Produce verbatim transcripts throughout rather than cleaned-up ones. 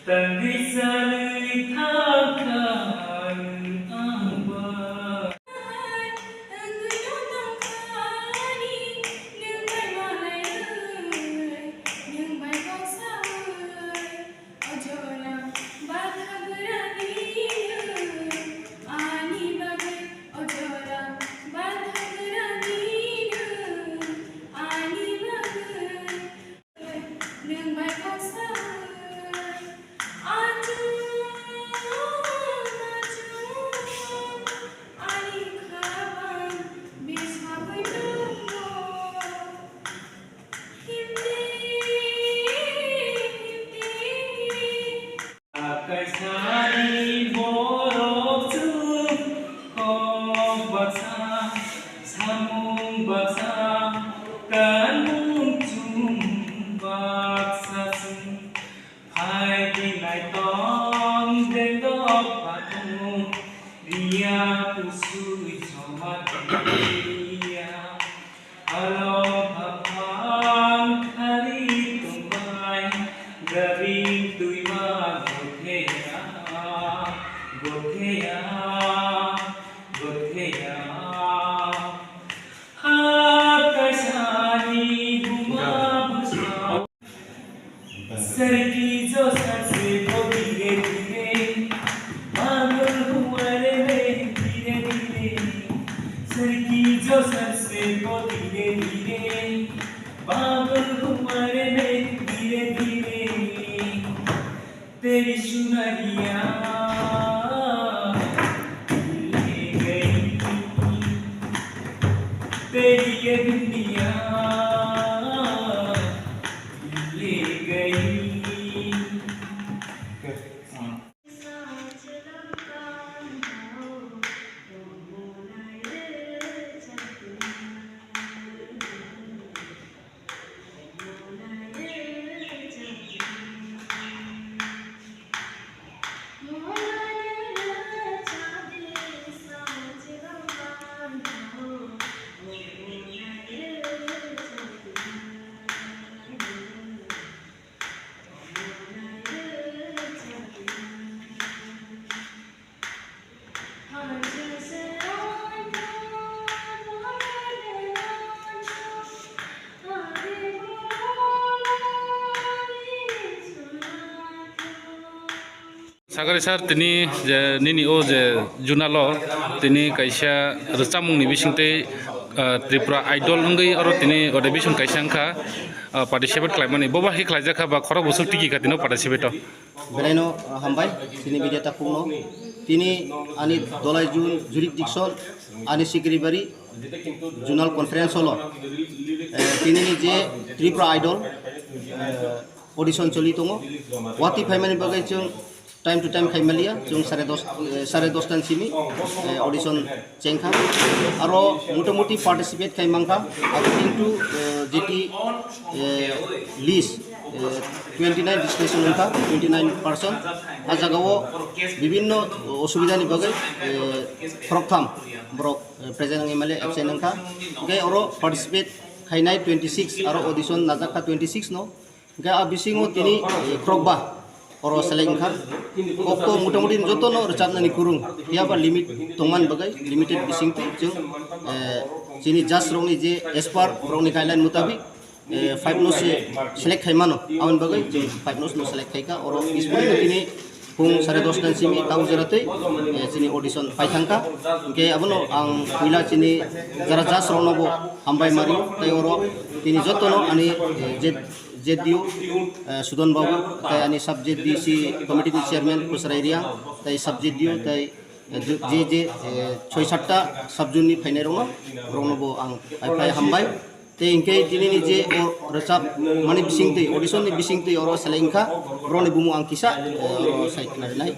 Tangwi sanwi thangkha ang ba. Nwng bai kha saui achung achung ani khabang bisagwi tongo. Himdi himdi. Kaisani borok chwng kok baksa, samung baksa, kanmung chwng baksa chwng. Phai di nai tong dengdok phatung, riya kusui choma tongriya. Alo haphang khali tongbai, gabing twiba gotheya, gotheya, gotheya. Ha kaisani buma bwsa. Sar ki jo sar se wo dhire dhire, pagol hua re main dhire dhire. Sar ki jo sar se wo dhire dhire, pagol hua re main dhire dhire. Teri sunariya le gayi, teri ye duniya. Sagari sir, tini je nini o je junalo tini kaisa rwchapmungni bisingtwi, ah, Tripura Idol wngwi oro tini audition kaisa wngkha, ah, participate khlaimani. Bobo hai khlaijak kha ba khorok bwswk tiki kha tino participate o? Belaino, ah, hambai, tini media takhukno. Tini ani Dolai Jun jurisdiction, ani Sikribari Zonal Conference holo, eh, tinini je Tripura Idol, eh, audition choli tongo. Watwi phaimani bagwi chwng time to time khai maliya, chwng sare dos, eh, sare dos tan simi, eh, audition chengkha. Aro motamuti participate khai mankha, according to, eh, jeti, eh, list, eh, twenty nine registration wngkha, twenty nine person. A jagao bibinno osubidani bagwi, eh, khoroktham borok, eh, present wngwi male absent wngkha. Hwnkhe oro participate khainai twenty six, aro audition najakha twenty six no. Hwnkhe a bisingo tini, eh, khorokba oro select wngkha. Kokto motamuti jotono rwchapnani kwrwng, phiyaba limit tongmani bagwi, limited bisingtwi chwng, eh, chini judge rokni je as per borokni guideline mutabik, eh, five no se select khai mano, aboni bagwi chwng five no se no select khai kha. Oro bisingo tini phung sare dos tan simi tau jora twi, eh, chini audition pai thang kha. Hwnkhe abono ang puila chini jara judge rokno bo hambai mari, tei oro tini jotono ani, eh, je Z D O, eh, Sudon Babu, tei ani sub Z D C committee ni chairman Kusrai Riang, tei sub Z D O, tei, eh, je, je, eh, soi satta sub zone ni phainai rokno, rokno bo ang pai pai hambai. Tei hwnkhe tini ni je o rwchap mani bisingtwi, audition ni bisingtwi oro select wngkha, borokni bumung ang kisa, eh, oro sai khna rinai.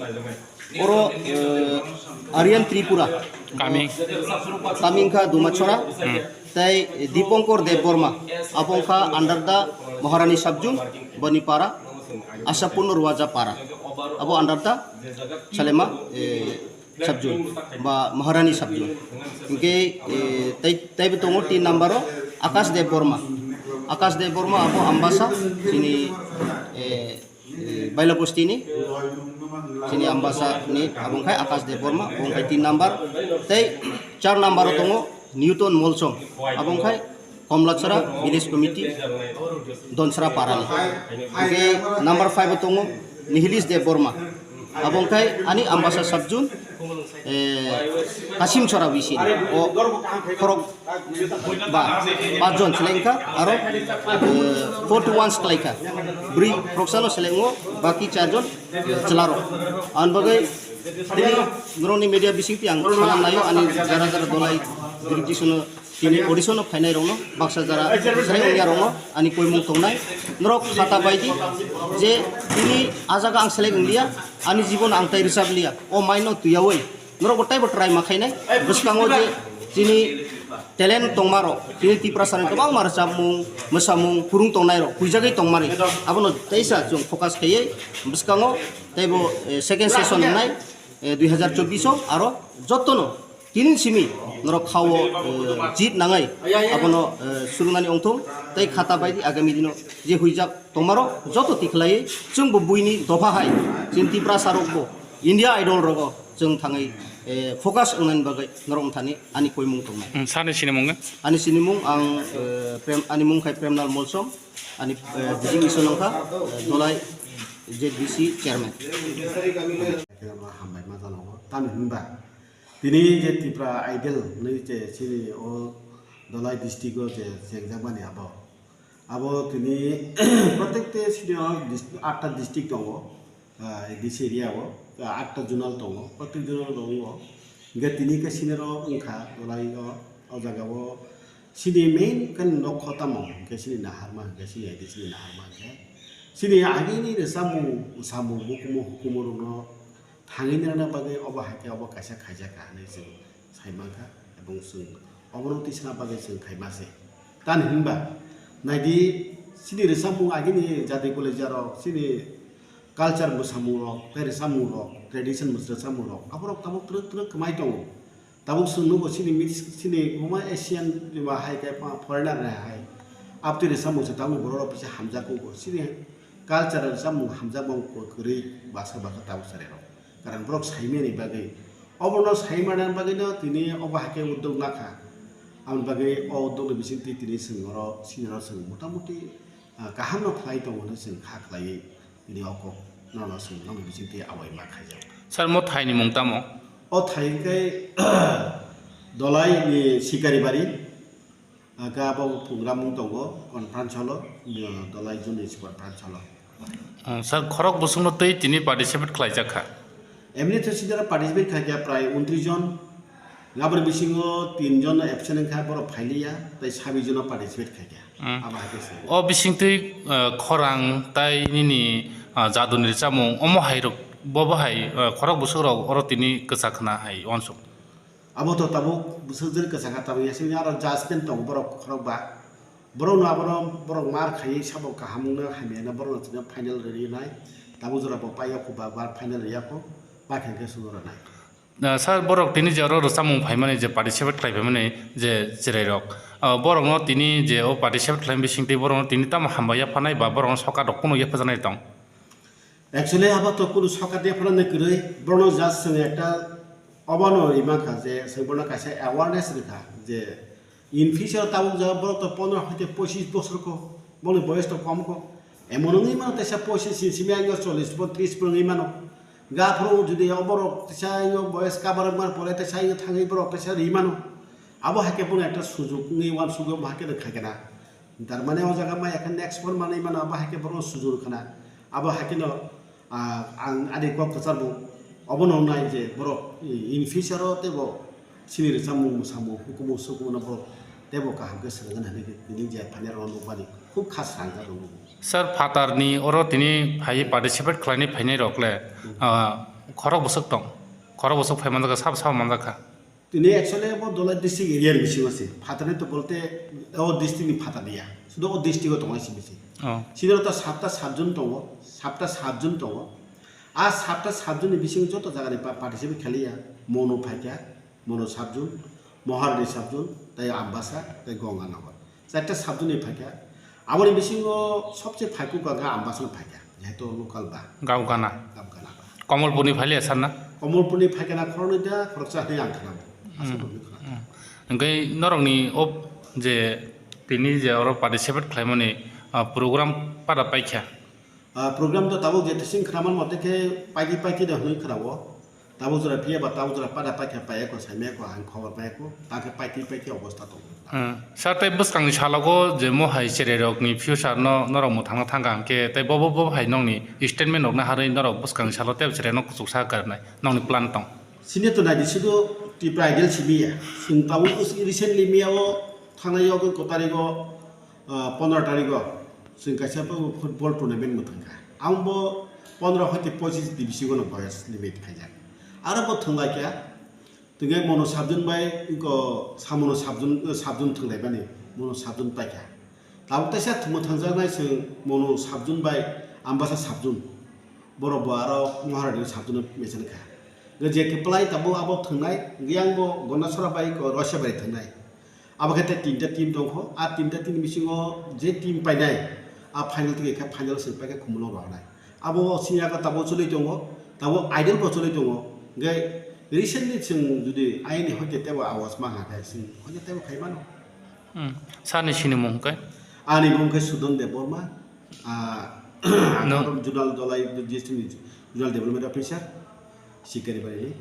Oro, eh, Aryan Tripura. Kami. Kami wngkha Dumachora. Hmm. Tei Dipankar Debbarma. Abo wngkha under the Maharani Sabjung, Bonipara, Asapurno Ruwaja Para. Abo under the Salema, eh, Sabjung, ba Maharani Sabjung. Hwnkhe, eh, tei, teibo tongo tin number o Akash Debbarma. Akash Debbarma abo Ambasa, chini, eh, eh, Baila Bosti ni, chini Ambasa ni, abo wngkha Akash Debbarma, abo wngkha tin number. Tei char number o tongo Newton Molsom, abo wngkha Komlachara Village Committee, Donsra Parani. Hingke number five o tongo Nihilis Debbarma, abo wngkha ani Ambasa Subzone, eh, Kasimchara V C ni. O khorok ba, pachjon seleng kha, aro, eh, forty one seleng kha. Bwrwi khoroksano selengo, baki charjon, eh, chwlarok. Aboni bagwi tini norokni media bisingtwi ang sanam naio, ani jara jara Dhalai jurisdiction-o tini audition-o phainairokno, baksa jara bwsai wngyarokno ani koimung tongnai. Norok khata baidi je tini ah jaga ang seleng wngliya, ani jibono ang tai rwchabliya, o maino twiyaui norok bo teibo try ma khainai. Bwskango je chini talent tongmarok, chini Tiprasani kwbangma rwchapmung, mwsamung, phurung tongnairok huijagwi tongmani, abono teisa chwng focus khaiwi bwskango teibo, eh, second session wngnai, eh, dui hazar chobbish o aro jotono tini simi norok khao, eh, jit nangai abono, eh, surungnani ongthung tei khata baidi agami dino je huijak tongmarok joto tikhlaiwi chwngbo buini dopha hai chini Tiprasarokbo India Idol rogo chwng thangwi, eh, focus wngnani bagwi norok wngthani ani koimung tongnai. Hmm, sani sinimung? Ani sinimung ang, eh, Prem, ani mung khai Premlal Molsom, ani, eh, bijing iso nongkha, eh, Dhalai Z B C chairman. Hambai ma jano, tamo hinba tini je Tipra Idol ni je chini o Dhalai district o je chengjakmani abo, abo tini protekte chini o dis-, atta district tongo. Ah, A D C area o, ah, atta zonal tongo, protek zonal tongo. Hingke tini ke senior o wngkha, Dhalai o, o jaga o sini main ke nokho tamo, hingke sini naharma, hingke sini A D C ni naharma, hingke sini agini rwchapmung, samung, bukumu, hukumu rokno thangwi nangna bagwi obo hai khe obo kaisa khaijak kha hinwi chwng sai mankha, ebong chwng obono tisna bagwi chwng khaima se. Tani hinba naidi, chini rwchapmung agini jadi kulaijak rok, chini culture mwsamung rok, tei rwchapmung rok, tradition mwsamung rok, aborok tabuk twrwk twrwk kwmai tongo. Tabuk chwng nugo chini mid-, chini kwbangma Asian ba hai khe foreigner hai, abtwi rwchapmung se tabuk borok rok kisa hamjak kugo. Chini culture rwchapmung hamjakmung kwrwi bwsa bwkha tabuk chwrai rok. Karon borok saimani bagwi, obono saimani bagwino tini obo hai khe uddog nakha. Aboni bagwi o uddogni bisingtwi tini chwng oro senior o chwng motamuti, ah, kaham no khlai tongo hwnwi chwng kha khlaiwi tini o kok nono chwng nokni bisingtwi awai ma khaijak. Sir, mo thaini mung tamo? O thai hwnkhe Dhalai ni Sikaribari. Aka abo pungra mung tongo conference hall o, Dhalai Zone ni conference hall o. Ah, sir, khorok bosongno twi tini participate khlaijak kha? Emni to sida participate khaikha prai untris jon. Aboni bisingo tin jon absent wngkha, borok phailiya, tei sabi jon participate khaikha. Hmm. Abo hai khe se. O bisingtwi, ah, khorang tai nini, ah, jaduni rwchapmung, omo hai rok, bo bo hai, ah, khorok bosok rok oro tini kwchak khna hai uansuk. Abo to tabuk bwswk jani kwchak kha, tabuk yasini aro judgment tongo borok khorok ba. Borokno abono borok mar khaiwi sabo kaham wngna hamya hwnwi borokno tini final rwnai. Tabuk jora bo paiya kho ba, ba final rwya kho, ba khe khe suno rwnai. Ah, sir, borok tini je oro rwchapmung phaimani je participate khlai phaimani je chwrai rok, ah, borokno tini je o participate khlai bisingtwi borokno tini tamo hambai yaphanai ba borokno sokat rok kunu yaphajaknai tong? Actually, abo to kunu sokat yaphanani kwrwi, borokno just chwng ekta obono ri mankha je chwng bono kaisa awareness rwkha je in future tabuk jora borok to pondro hoite pochish bosor kho, boni boyes to kom kho. Emon wngwi mano teisa pochish ni simi ang chollish bo tris bo wngwi mano. Ga phuru jodi o borok teisa ang boyes cover wngmani pore teisa ang thangwi borok teisa ri mano. Abo hai khe bono ekta sujuk wngwi uansukgo, bo hai khe khai khe na. Tar mane o jaga ma ekhe next phone manwi mano, abo hai khe borokno sujur khna. Abo hai kheno, ah, ang ani kok kwchar bo obono wngnai je borok in future o teibo chini rwchapmung, mwsamung, hukumu, sukumu no borok teibo kaham khe swrwngna hinwi khe tini je phani rok nukmani khub kha srangjak rok nugo. Sir, phatarni oro tini phai participate khlainai phainai rok le, ah, khorok bwswk tong? Khorok bwswk phai manjak kha, sabo sabo manjak kha? Tini actually bo Dhalai district area ni bisingo se. Phatarni to bolte o district ni phatar ya. Sudo o district o tongo simi se. Oh. Sini to satta subzone tongo, satta subzone tongo. A satta subzone ni bisingo joto jaga ni pa-, participate khaliya. Monu phaikha, Monu subzone, Maharani subzone, tei Ambasa, tei Ganganagar. Chaita subzone ni phaikha. Aboni bisingo sobse phaikuk kha Ambasa no phaikha. Heto local ba. Gao gana. Gao gana ba. Komolpurni phailiya sir na? Komolpurni phaikana khoroknwi da khoroksa hinwi ang khwnao. Aswk rokni khwnao. Hwnkhe norokni o je tini je oro participate khlaimani, ah, program pada paikha? Ah, program to tabuk je tising khwnaman mote khe paidi paidi da hwnwi khwnao. Tabuk jora phiya ba tabuk jora pada paikha paiya ko saimaya ko ang khobor paiya ko. Ta khe paidi paidi obostha tongo. Hmm. Sir, tei bwskangni salogo je mo hai chererokni future no norok mwthangna thangkha hwnkhe tei bo, bo, bo hai nokni statement rok naharwi norok bwskangni salo tei chererokno kuchuksa kwrwnai nokni plan tong? Sini to naidi sudu Tipra Idol simi ya. Sing tabuk recently miya o thangnai yogwi ko tarigo, ah, pondro tarigo chwng kaisa bo football tournament mwthangkha. Ang bo pondro hoite pochis ni bisingo no boyos limit khaijak. Aro bo thwnglaikha. Tongkhe mono sabjun bai wngkha samono sabjun, sabjun thwnglaimani mono sabjun paikha. Tabuk teisa thwngmo thangjaknai chwng mono sabjun bai Ambasa sabjun. Borok bo aro Maharani sabjun mechankha. Hwnkhe je kwplai tabuk abo thwngnai, hwnkhe yang bo Gondasora bai ko Roisabari thwngnai. Abo khe tei tinta team tongkho, a tinta team bisingo je team painai, a final tei khe final swng paikhe khumulwng rohornai. Abo sini yago tabuk choli tongo, tabuk Idol bo choli tongo. Hwnkhe recently chwng jodi ayini hoite tebo awas ma ha khe chwng hoite tebo khai mano. Hmm. Sir ni sini mung khe? Ani mung khe Sudon Debbarma. Ah, no. Ang Zonal Dhalai District ni Zonal Development Officer, Sikaribari ni.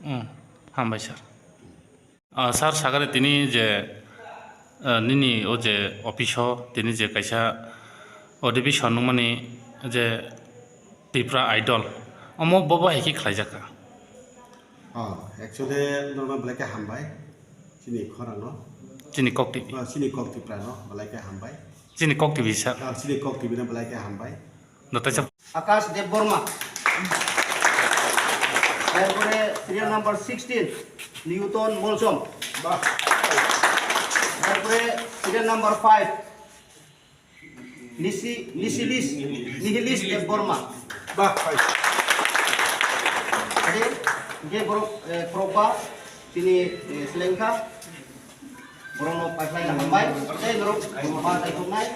Hmm. Hambai sir. Ah, sir, sagari tini je, ah, nini o je office o tini je kaisa audition nungmani je Tipra Idol, omo bo bahai khe khlaijak kha? Oh, actually, normal belai khe hambai. Chini khorang no. Chini kok T V. Ah, chini kok Tipra no belai khe hambai. Chini kok T V sir. Ah, chini kok T V no belai khe hambai. No, taisa. Akash Debbarma. Tarpore serial number sixteen, Newton Molsom. Bah. Tarpore serial number five, Nisi-, Nisilis, Nihilis Debbarma. Bah, hai. Ade, hingke borok, eh, khorokba, tini, eh, selengkha. Borokno paikhlai na hambai, tei norok, borok ba taikhoknai.